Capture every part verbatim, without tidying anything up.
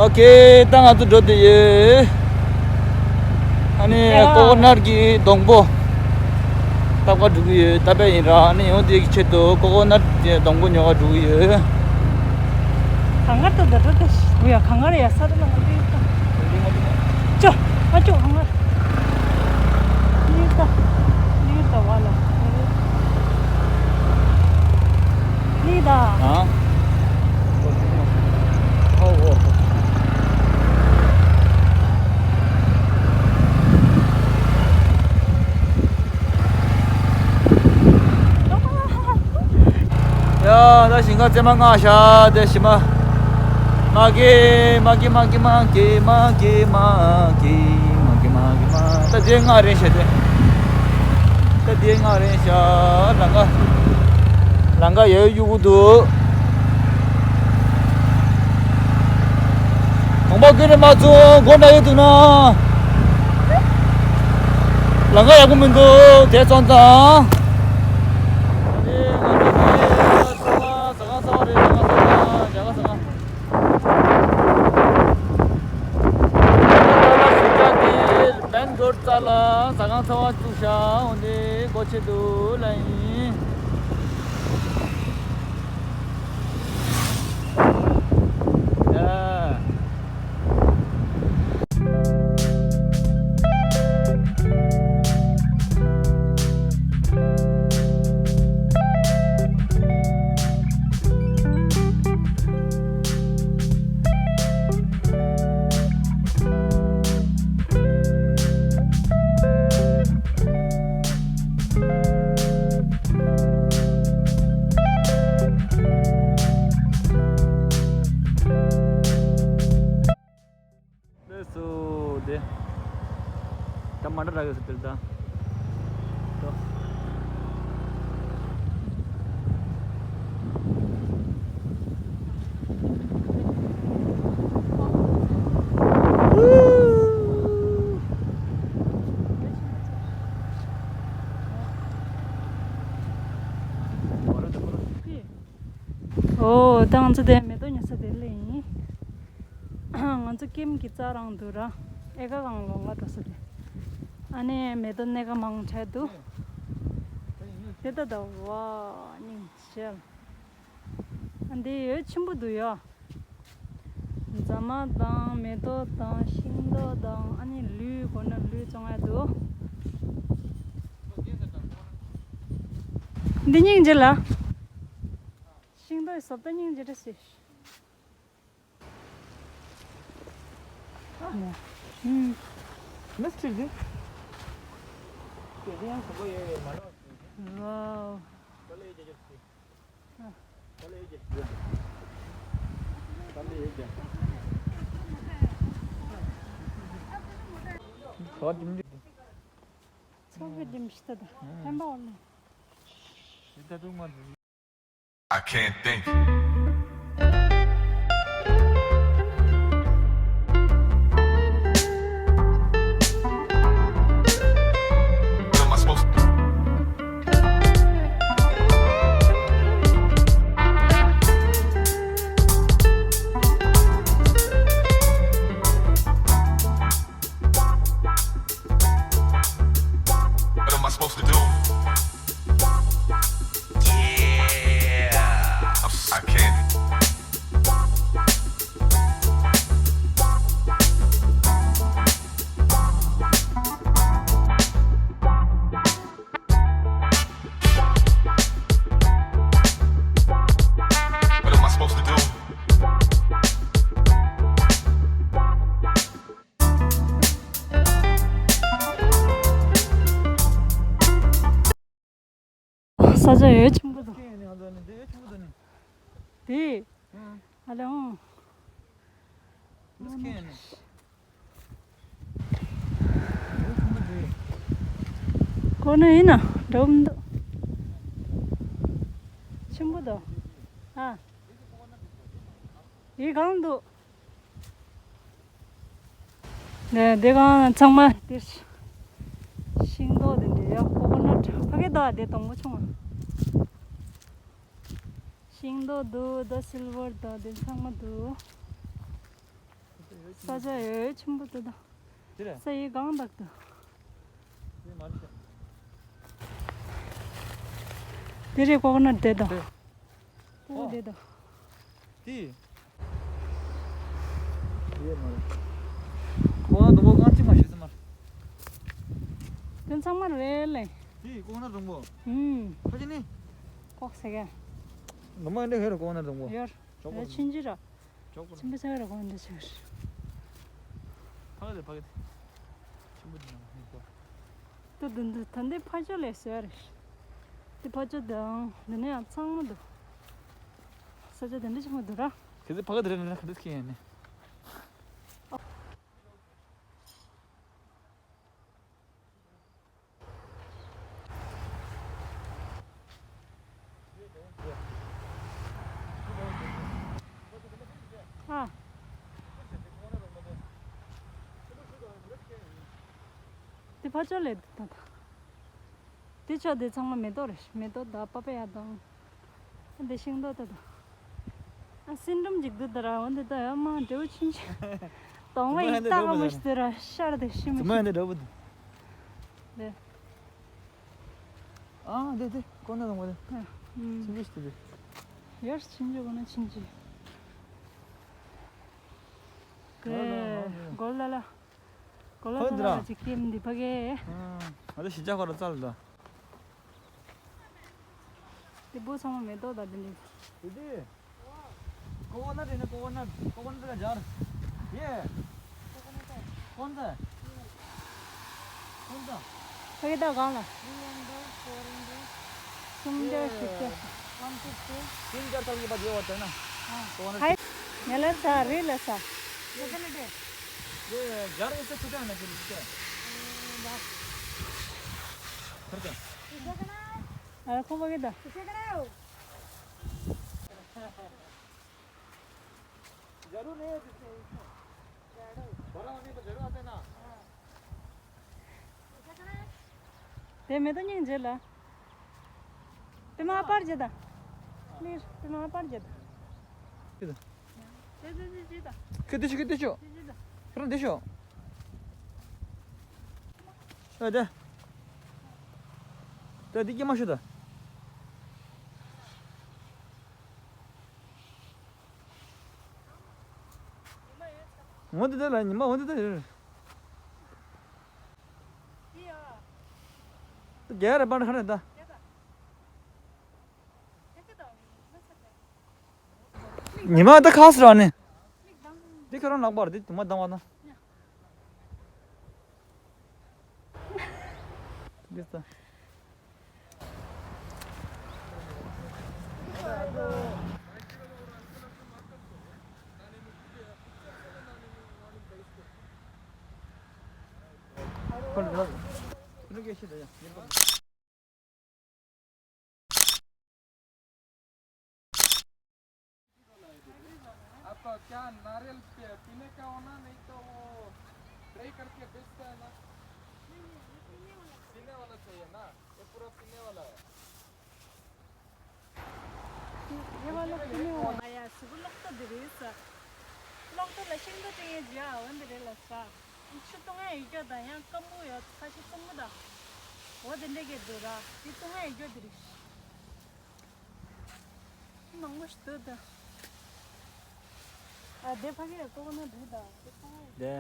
ཨོ་ཁེ། ད་ང་ཚོ་འགྲོ་བསྡད་ཡོད། ཨ་ནི་ཡ། ཀོ་ཀོ་ནཊ་གི་སྡོང་པོ་ལྟ་ག་འགྲོ་གི་ཡོད། ད་དཔེ་ཡིན་ར། ཨ་ནི་ཡང་དེ་གི་ཆེད་དུ་ཀོ་ཀོ་ནཊ་གི་སྡོང་པོ་ཉོ་ག་འགྲོ་གི་ཡོད། གངས་དཀར་དུ་འགྲོ་དེ་ཞིག་ཡ། གངས་དཀར་ཡ་ས་རུ་ལ་ང་འདི་ཡོད་ད། ཅོ། ཨ་ཅོ་གངས་དཀར། འདི་ཡོད་ད། འདི་ཡོད་ད་བ་ལ། འདི་ད། ཨ། ཨོ་ཨོ། ཡ། ད་ཞིང་ཁ་རྩེ་མ་ང་ཤ་དེ་ཤི་མ། མ་གི་མ་གི་མ་གི་མ་གི་མ་གི་མ་གི་མ་གི་མ་གི་མ། ད་དེ་ང་རེད་ཤ་དེ། ད་དེ་ང་རེད་ཤ། ལང་ཀ། ལང་ཀ་ཡོད་གཡུག་གུ་འདུག་གོང་པ་ཀུན་རེ་མ་བཙུགས་སྒོ་ན་ཡོད་འདུག་ན། ལང་ཀ་ཡག་པོ་མི་འདུག་དེ་ཚོང་ཙང་། ལགས་སོ། དེ་ད་མ་འདྲ་རག་ཡོད་ས་དེར་ད། ཨོ། ད་ང་ཚོ་དེ་མེ་ཏོག་ཉོ་ས་དེ་ལ་ཡིན། ང་ཚོ་ཀེམ་གྱི་རྩ་རང་དུ་ར། ཨེ་ཀ་གང་ལོང་ལ་འགྲོ་ས་དེ། ཨ་ནི་མེ་ཏོག་སྣ་ཁ་མང་དྲགས་འདུག་དེ་ད་ད་བ་སྙིང་རྗེ། ཨ་འདི་ཡོད་ཆེན་པོ་འདུག་ཡ། རྫ་མ་དང་མེ་ཏོག་དང་ཤིང་ཏོག་དང་ཨ་ནི་ལུད་གོ་ན་ལུད་བཙོང་ཡ་འདུག་འདི་སྙིང་རྗེ་ལ། ཤིང་ཏོག་གི་བཟོ་ལྟ་སྙིང་རྗེ་འདྲ་སི། ཨུམ། མི་སྤྲུལ་དུས། དེ་ཡང་གོ་ཡོད་ཡོད་མ་ནོར། ཝའོ། ཚོགས་པའི་འདེམས་ཤིག་ད་ད་ཕན་པ་འོ་ལེ། I can't think. What am I supposed to What am I supposed to do? Yeah. I'm s- I can't. What am I supposed to do? ས་ཆ་ཡོད་ཆེན་པོ་འདུག་དེ། ཨ་ལེ་ཨང་། ཁོ་ན་ཡིན་ན་འགྲོ་མི་འདུག་ཆེན་པོ་འདུག་ཨ། ཡི་གང་འདུག་ནས་དེ་གང་ཚང་མ་དེ་ཤིང་ཏོག་དེ་འདྲ་ཡ། ཀོ་ཀོ་ནཊ་ཕ་གི་ད་དེ་དང་པོ་ཆུང་བ། ཤིང་ཏོག་འདུག་ད་སིལ་ཝར་ད་དེ་ཚང་མ་འདུག་ས་ཆ་ཡོད་ཆེན་པོ་དེ་དང་། དེ་རེད། ས་ཡི་གང་དག་དང་། དེ་མ་རེད་ཤག་དེ་རེད། ཀོ་ཀོ་ནཊ་དེ་དང་། དེ། ཀོ་ཀོ་ཨོ། དེ་དང་། དེ། དེ་མ་རེད། ཀོ་ཀོ་ནཊ་དང་པོ་གང་གཅིག་མ་ཤེས་ས་མ་རེད། དེ་ཚང་མ་རེད་ལེ། དེ་ཀོ་ཀོ་ནཊ་དང་པོ། ཨུམ། ཕ་ཆེ་ནི། ཀོག་ཟེར་ག་ནི་མ་འདི་ཧེ་ར་ཀོ་ཀོ་ནཊ་དང་པོ། ཡོར། ཅོག་པོ། ཆིན་ཅི་ར། ཅོག་པོ། ཆིན་པོ་ཆག་ར་གོ་འདི་ཆག་ར། ཕ་གི་དེ་ཕ་གི་དེ། ཆིན་པོ་འདི་ནང་ཧེ་ཀོ། ཏུ་དུ་འདི་ད་འདི་ཕ་ཅོ་ལས་ཟེར་རེད། འདི་ཕ་ཅོ་དང་འདི་ནས་ཡང་ཚང་མ་འདུག་ས་ཆ་དེ་འདྲ་ཆེན་པོ་འདུག་ར། ཁྱེད་ཚོ་ཕ་གི་དེ་རེད་ན་ག་འདྲ་ཁྱེད་ཡིན་ནི། ཨ། དེ་ཕར་ཕྱོགས་ལས་འདུག་ད་ད། དེ་ཕྱོགས་དེ་ཚང་མ་མེ་ཏོག་རེད། མེ་ཏོག་དང་པ་པ་ཡ་དང་། འདི་ཤིང་ཏོག་ད་ད། ཨ་སིན་སྒྲོམ་ཅིག་འདུག་ད་ར། འོ་འདི་ད་ཡ་མ་འབྲས་བུ་ཆུང་ཆུང་། དོང་བ་ཡིན་སྟག་མོ་ཞིག་དེ་ར་ཤར་དེ་ཤི་མི་ཤི། དེ་འདྲ་བུ་འདུག་དེ། ཨ་དེ་དེ་ཀོ་ནཊ་དང་པོ་དེ། ཨ་ཨུམ། ཆུང་ཆུང་ཞིག་དེ། ཡར་ཆུང་ཆུང་ཀོ་ནཊ་ཆུང་ཆུང་། དེ་གོ་ལ་ལ། གོ་ལ་ཧོ་ཐོ་འདི་ར། ལ་ཅིག་སྐྱེམ་འདི་ཕ་གི། ཨ་ཨ་དེ་ཞི་ཅག་ཁོ་ར་ཙལ་ད། དེ་བུ་ཚང་མ་མེ་ཏོག་ད་དེ་འདི། དེ་དེ། ཀོ་ཀོ་ནཊ་རེད་ན། ཀོ་ཀོ་ནཊ། ཀོ་ཀོ་ནཊ་ག་ཇར། ཡེ། ཀོ་ཀོ་ནཊ། ཀོ་ནཊ། ཕ་གི་ད་གང་ལ། Three hundred, four hundred. སུམ་བརྒྱ་བཞི་བརྒྱ། One fifty. तीन चार साल के बाद ये होता है ना। हाँ। तो वो ना हाय। ངས་ལ་ས་རེད་ལ་ས། ये जार इससे छोटा है ना, फिर इससे। छोटा। ཨ་ཁོ་བ་གི་ད། जरूर नहीं है, इसमें, इसमें। बड़ा होने पर जरूर आते हैं ना। དེ་མེ་ཏོག་སྙིང་རྗེ་ལ། དེ་མ་པར་རྗེ་ད། ལིར་དེ་མ་པར་རྗེ་ད། ཁྱེད་དེ་ཤོག་ཁྱེད་དེ་ཤོག་ཁྱེད་རང་དེ་ཤོག་ཨ་དེ། དེ་དེ་སྐྱེ་མ་ཤོག་ད། འོ་དེ་དེ་ལ་ཉི་མ་འོ་དེ་དེ་རེད། རྒྱལ་རབས་པ་ཁ་རེད་ད། ཉི་མ་ད་ཁ་སི་ར་ནི། འདི་ཁ་རང་ལག་པར་འདི་དུ་མ་དང་བ་དང་། འདི་ད། आपका क्या नारियल पी-, पीने का होना, नहीं तो वो ड्राई करके बेचता है ना? पीने वाला चाहिए ना, ये पूरा पीने वाला है। ये वाला पीने वाला है। ཡ་ཟུག་གློག་ཏོ་འདི་རེད་ས། གློག་ཏོ་ལ་ཤིང་ཏོག་ཅིག་ཡང་བརྒྱ་འོན་འདི་རེད་ལ་ས། ཆུ་བཏུང་ཡ་ཡོད་ཀྱང་ད་ཡང་སྐམ་པོ་ཡོད་ཁ་ཤས་སྐམ་པོ་དང་། འོ་དེ་འདྲས་ཀྱི་འདུག་ར། དེ་བཏུང་ཡ་ཡོད་འདི་རེད། མང་པོ་ཞིག་འདུག་ད། ཨ་དེ་ཕ་གི་ཀོ་ཀོ་ནཊ་རེད་ད། དེ་ཕ་གི། དེ།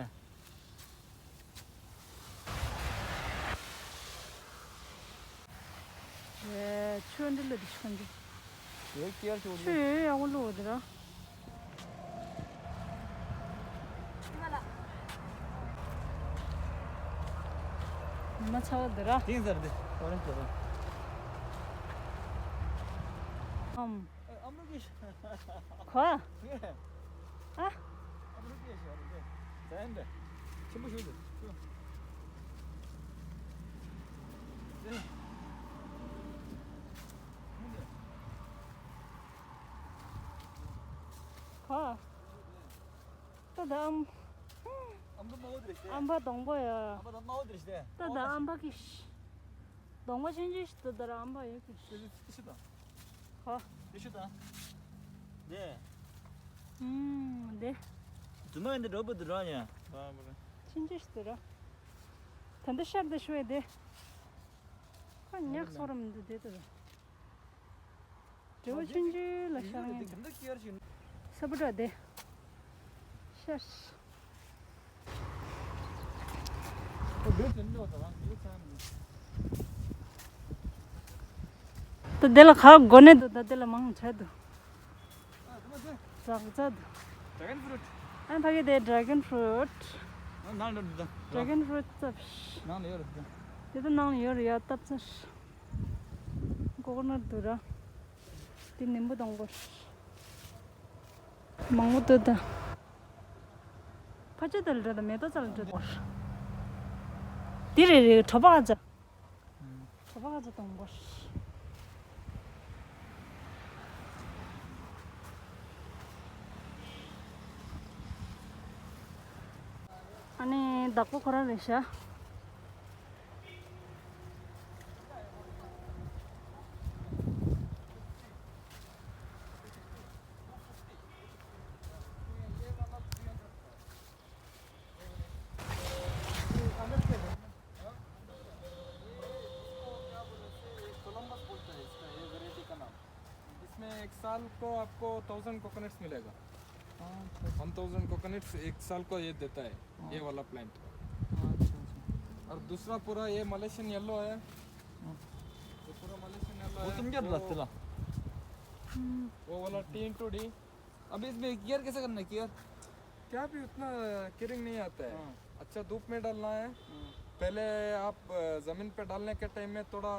ཨེ་ཆུ་འདི་ལ་དེ་ཆུ་འདི། ཆུ་ཡོད་ཡག་པོ་བླུགས་འདི་ར། མ་ཚ་བ་འདི་ར། ཏིང་ཟེར་འདི། ཨོ་རེན་ཇི་ཨོ་རེན་ཇི། ཨམ། ཨ་མ་གི། ཁོ། ཨ། ཨ་མ་གི་ཞོ་རེད། ཟན་འདི། ཆེན་པོ་ཞིག་འདུག་ཁོ། ད་ད་ཨམ། ཨམ་པ་དང་པོ་ཡ། ད་ད་ཨམ་པ་གི། དང་པོ་ཆུང་ཆུང་ཞིག་ད་ད་ར་ཨམ་པ་ཡོད་གི། ཧོ། དེ་ཤི་དང་། དེ། ཨུམ། དེ། རྫུན་མ་ཡིན་འདི་འགྲོ་བུ་འདི་རང་ཡ། ཆིན་ཅི་ཞིག་འདི་ར། ད་འདི་ཤར་འདི་ཤོད་དེ། ཁ་ཉག་སོ་རམ་འདི་དེ་དུ། དྲི་བ་ཆུང་ཆུང་ལ་ཤར་ངེས་འདུག་ས་བུ་འདྲ་དེ། ཤར། ད་དེ་ལ་ཁ་གོ་ནས་འདུག་ད་དེ་ལ་མང་དྲགས་འདུག་ཛག་ཛག་འདུག Dragon fruit. ཨ་ཕ་གི་དེ་dragon fruit. ནང་ལ་འགྲོ་འདུག Dragon fruit ཙབ། ནང་ལ་ཡོད་རེད། དེ་ད་ནང་ལ་ཡོད་རེད་ཡ་སྟབས་ཚར། ཀོ་ཀོ་ནཊ་འདུག་ར། དེ་ནིམ་བུ་སྡོང་པོ། མང་པོ་འདུག་ད། ཕ་ཆུ་དེ་ལ་འགྲོ་ད་མེ་ཏོག་ཙམ་ལ་འགྲོ་ད། དེ་རེད་རེད་གྲོ་པ་ཨ་ཅག་གྲོ་པ་ཨ་ཅག་སྡོང་པོ། ཨ་ནི་བདག་པོ་ཁོ་རང་རེད་ཤག कोलंबस बोलता है इसका, ये वैरायटी का नाम। इसमें एक साल को आपको थाउजेंड कोकोनट्स मिलेगा। वन थाउजेंड कोकोनट्स एक साल को ये देता है, ये वाला प्लांट। अच्छा, अच्छा। और दूसरा पूरा ये मलेशियन येलो है। ये पूरा मलेशियन येलो है। वो तुम क्या वो, डलाते ला? वो वाला टी इंटू डी। अब इसमें केयर कैसे करना है, केयर? क्या भी उतना केयरिंग नहीं आता है। हाँ। अच्छा धूप में डालना है। हाँ। पहले आप, अ, जमीन पे डालने के टाइम में थोड़ा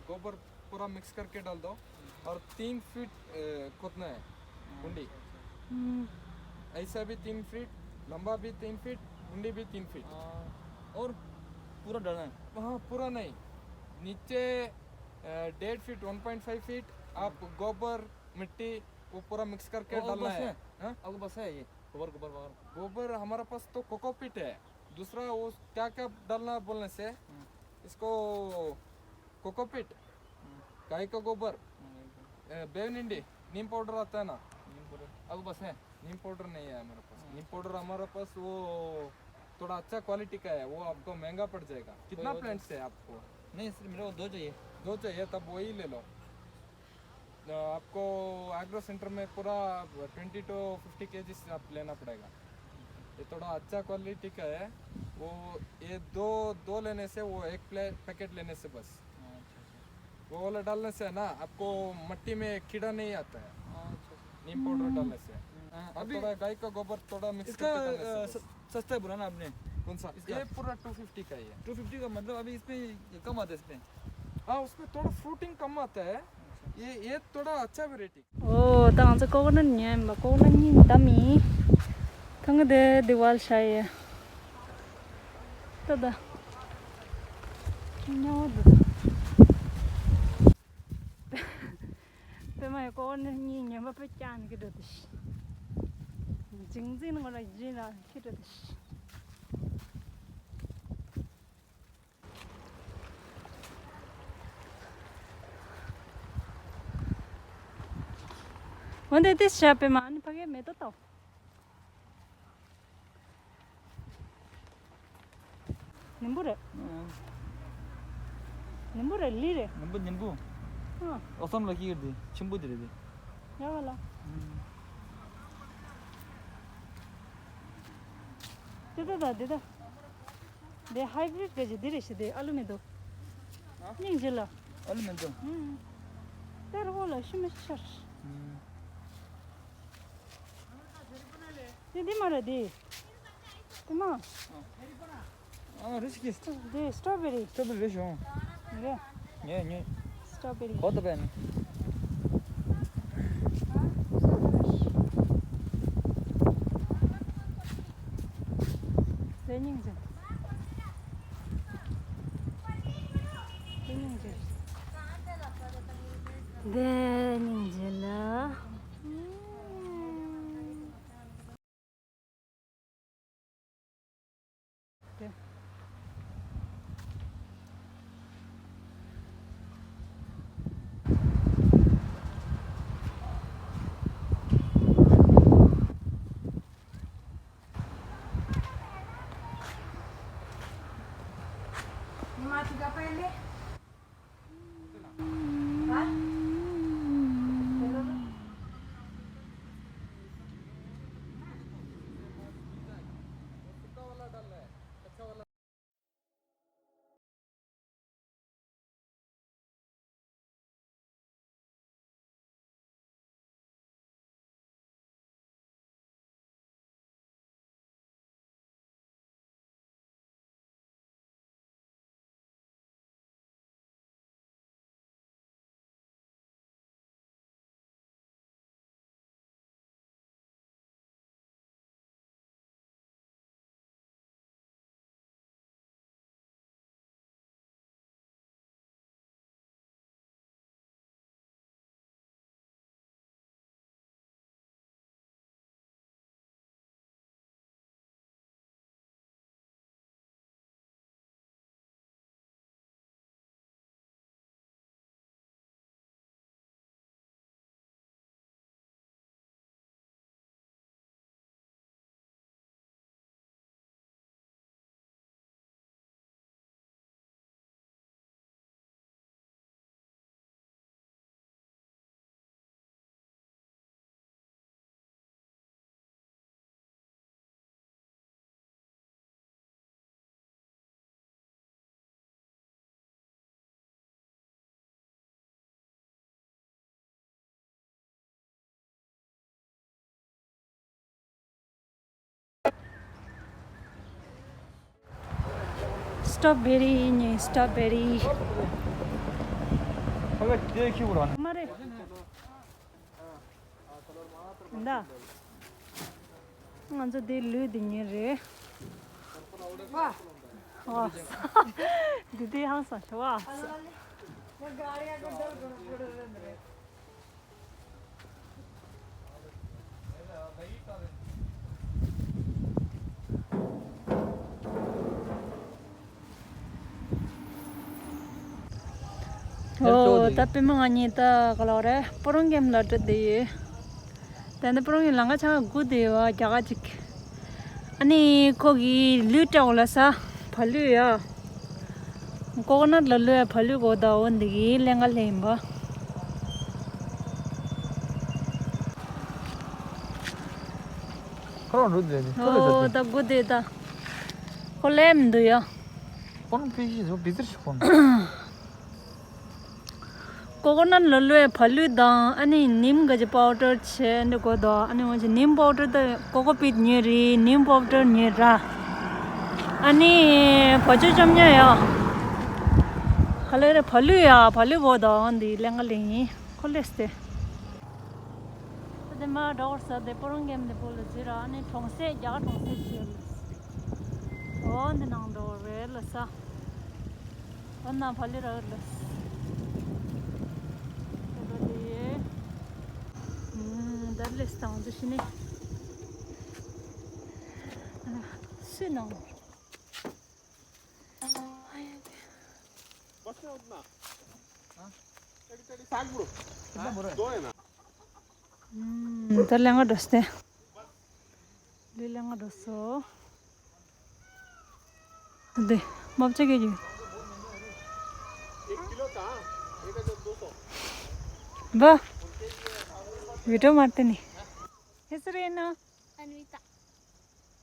गोबर पूरा मिक्स करके डाल दो। और तीन फीट, अ, खोदना है कुंडी। हम्म। ऐसा भी तीन फीट, लंबा भी तीन फीट, कुंडी भी तीन फीट। हाँ। और पूरा डालना है? हाँ, पूरा नहीं। नीचे, अ, डेढ़ feet, one point five feet, आप गोबर, मिट्टी, वो पूरा मिक्स करके डालना है। हाँ? आपके पास है ये? गोबर, गोबर, गोबर। गोबर हमारे पास तो कोकोपीट है। दूसरा वो क्या क्या डालना बोलने से, इसको कोकोपीट, गाय का गोबर, ए, बेवनिंडी, नीम पाउडर आता है ना? नीम पाउडर। आपके पास है? नीम पाउडर नहीं है हमारे पास। नीम पाउडर हमारे पास वो थोड़ा अच्छा क्वालिटी का है, वो आपको महंगा पड़ जाएगा। कितना प्लांट्स है आपको? नहीं, सिर्फ मेरे को दो चाहिए। दो चाहिए, तब वही ले लो। अ, आपको एग्रो सेंटर में पूरा ट्वेंटी टू फिफ्टी केजीज़ आप लेना पड़ेगा। ये थोड़ा अच्छा क्वालिटी का है, वो ये दो, दो लेने से वो एक प्ले-, पैकेट लेने से बस। अच्छा, अच्छा। वो वाला डालने से ना आपको मट्टी में कीड़ा नहीं आता है। अच्छा, अच्छा। नीम पाउडर डालने से। हाँ, और अभी थोड़ा गाय का गोबर थोड़ा मिक्स इसका, करके डालने से अ, बस। स-, सस्ता है बोला ना आपने? कौन सा? इसका? ये पूरा टू फिफ्टी का ही है। टू फिफ्टी का मतलब अभी इसमें ये कम आता है इसमें? हाँ, उसमें थोड़ा फ्रूटिंग कम आता है। ये, ये थोड़ा अच्छा वैरायटी। ཨོ། ད་ང་ཚོ་ཀོ་ཀོ་ནཊ་ཉོས་ཡིན་པ། ཀོ་ཀོ་ནཊ་གཉིས་བདམས་ཡིན། ཐང་གི་དེ་དེ་ཝལ་ཤ་ཡི། ད་ད། ཉོ་བ་འདུག་པད་མ་ཡི་ཀོ་ཀོ་ནཊ་གཉིས་ཉོས་པ་དཔེ་སྐྱག་ནི་གི་འགྲོ་དུ་ཤི། ཇིང་ཛིན་ནི་ང་ར་ཇིན་ར་ཁི་འགྲོ་དུ་ཤི། འོན་ཏེ་ཏིས་བྱ་པའི་མ་ནི་ཕ་གའི་མེ་ཏོག་ཏོ། ནིམ་བུ་རེད། ནིམ་བུ་རེད་ལི་རེད། ནིམ་བུ་ནིམ་བུ། ཨ། ཨོ་སམ་ལ་ཁྱི་གི་རེད། ཆེན་པོ་དེ་རེད། ཡ་བ་ལ། དེ་ད་ད་དེ་ད། དེ་ཧའི་བྷི་རིཌ་ག་ཅི་དེ་རེད་ཤི་དེ་ཨ་ལུ་མེ་ཏོག་ཨ། སྙིང་རྗེ་ལ། ཨ་ལུ་མེ་ཏོག་ཨུམ། དེ་རུ་ལ་ཤི་མི་ཤར། ཨུམ། དེ་འདི་མ་རེད་དེ། དེ་མ། ཨ། རེ་ཞིག་གིས། དེ་སི་ཊོ་བེ་རི། སི་ཊོ་བེ་རི་རེད་ཤོང་། རེད། ངས་ངས། སི་ཊོ་བེ་རི། གོ་ཏོ་བེ་ནི། དེ་སྙིང་རྗེ། དེ་སྙིང་རྗེ། དེ་སྙིང་རྗེ་ལ། སི་ཊོ་བེ་རི་ཡིན། སི་ཊོ་བེ་རི། མ་རེད། འདི། ང་ཚོ་འདི་ལུད་འདི་ཉོས་རེད། ཨོ། འདི་དེ་ཧང་སང་ཆེ་བ། ཨོ། ད་པད་མ་ང་གཉིས་ད་ག་ལ་རེད། སྤོ་རོང་ཁེམ་ལ་འགྲོ་བསྡད་ཡོད། ད་ནི་སྤོ་རོང་ཁེམ་ལ་ང་ཆ་སྒུག་བསྡད་ཡོད་བ། རྒྱ་གར་ཅིག་ཨ་ནི་ཁོ་གི་ལུད་སྤྲད་འོ་ལ་ས། བ་ལུད་ཡ། ཀོ་ཀོ་ནཊ་ལ་ལུད་བ་ལུད་གོ་ད། འོ་འདི་གི་ལེན་ག་ལེན་ཡིན་པ། ཁོ་རང་འགྲོ་བསྡད་ནི། ཁོ་ལ་ཨོ། ད་སྒུག་བསྡད་ད། ཁོ་ལེན་མི་འདུག་ཡ། ཁོ་རང་ཕི་ཤི་བཟོ་བི་ཙིར་ཞིག་ཁོ་ན། ཀོ་ཀོ་ནཊ་ལ་ལུད་བ་ལུད་དང་ཨ་ནི་ནིམ་ག་ཅི་པའོ་ཌར་བྱས་འདི་གོ་དོ། ཨ་ནི་འོ་ཅི་ནིམ་པའོ་ཌར་ད་ཀོ་ཀོ་པིཊ་ཉོས་རེད། ནིམ་པའོ་ཌར་ཉོས་ར། ཨ་ནི་བ་ཅོ་ཅམ་ཉ་ཡ། ག་ལེ་རེད། བ་ལུད་ཡ། བ་ལུད་གོ་དོ། འདི་ལེན་ག་ལེན་ཡིན། ཁོ་ལེས་ཏེ། ད་དེ་མ་འགྲོ་བར་ས་དེ་སྤོ་རོང་ཁེམ་དེ་པོ་ལ་འཛུལ་ར། ཨ་ནི་གྲོང་གསེབ། རྒྱ་གར་གྲོང་གསེབ་ཅིག་ཡོད་ལ། འོ་འདི་ནང་འགྲོ་བ་རེད་ལ་ས། འོ་ན་བ་ལི་ར་ལ་ས། དེ་ལ་དེ་ཡེ། ད་ལེས་དང་འདི་ཤི་ནི། སུས་ནང་། ད་ལེན་ག་འགྲོ་སྟེ། ལི་ལེན་ག་འགྲོ་སོ། འདི་མོ་བཅའ་གི་ཡོད། བ། བི་ཌིའོ་མ་བལྟས་ནི། ཧེ་སུ་རེད་ན། རན་བི་ཏ།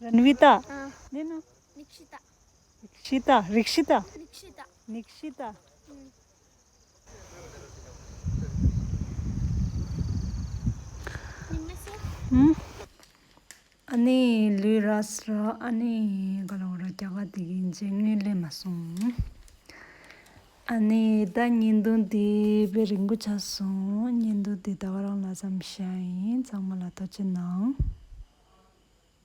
རན་བི་ཏ། ཨ། འདི་ནི། ནིག་ཤི་ཏ། ཤི་ཏ། རིག་ཤི་ཏ། ནིག་ཤི་ཏ། ནིག་ཤི་ཏ། ཨུམ། ཨ་ནི་ལུས་རག་སོང་ར། ཨ་ནི་ག་ལ་འོ་ར། རྒྱ་གར་དེ་གི་མཇལ་ངོས་སླེབས་མ་སོང་། ཨ་ནི་ད་བརྙན་ཐུང་འདི་དཔེ་རིང་པོ་ཆགས་སོང་། བརྙན་ཐུང་འདི་ད་ག་རང་ལ་ཙམ་བཞག་ཡིན། ཚང་མ་ལ་ཐུགས་རྗེ་གནང་།